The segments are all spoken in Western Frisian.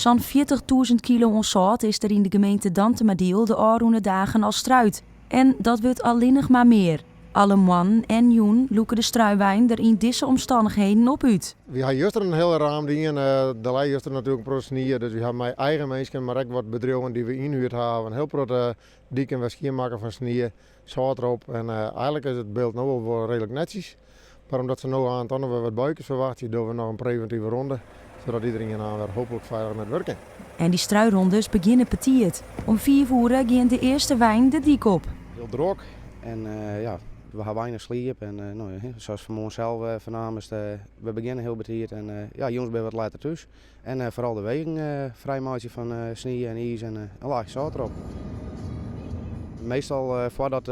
Sa'n 40.000 kilo oan sâlt is der yn de gemeente Dantumadiel de ôfrûne dagen al struid. En dat wurdt allinnich mar mear. Alle moarnen en jûn lûke de struiweinen der yn dizze omstannichheden op út. Wy ha juster in hiele raam dien. Der lei juster natuerlik in protte snie, dus wy ha mei eigen minsken, mar ek wat bedriuwen dy't we ynhuurd hawwe, in hiel protte diken wer skjinmakke fan snie, sâlt derop. En eigenlik is it byld no wol reedlik netsjes. Mar omdat se no aanst toch noch wer wat buikes ferwachtsje, dogge we noch in previntive ronde, sadat iderien aanst wer hooplik feilich nei it wurk kin. En dy struirondes begjinne betiid. Om 5 oere gean de earste weinen de dyk op. Hiel drok en ja, we ha weinich sliep en no, sa as fanmoarn sels fernaam is, we begjinne hiel betiid en ja, jûns binne we wat letter thús. En foaral de wegen frijmeitsje fan snie en iis en in laachje sâlt derop. Meastal foardat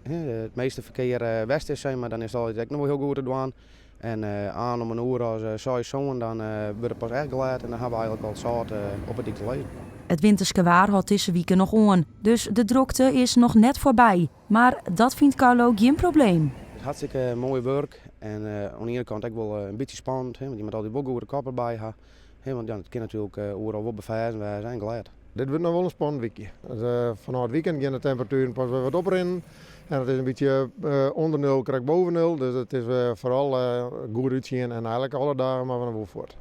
it measte ferkear west is, dan is it altyd ek noch wol hiel goed te dwaan. En aan om in oere as seis, sân, dan wurdt it pas echt glêd en dan ha we eigenlik al it sâlt op 'e dyk te lizzen. It winterske waar hâldt dizze wike noch oan, dus de drokte is noch net foarby. Mar dat fynt Carlo gjin probleem. It is hartstikke moai wurk en oan de iene kant ek wol in bytsje spannend, want je moatte altyd wol goede kop derby ha. Want ja, it kin natuerlik oeral wol beferzen wêze en glêd. Dit wurdt noch wol in spannend wykje. Fanôf it weekend gean de temperatueren pas wer wat oprinnen. En it is in bytsje ûnder nul, krekt boven nul. Dus it is foaral goed útsjen en eigenlik alle dagen moatte we noch wol fuort.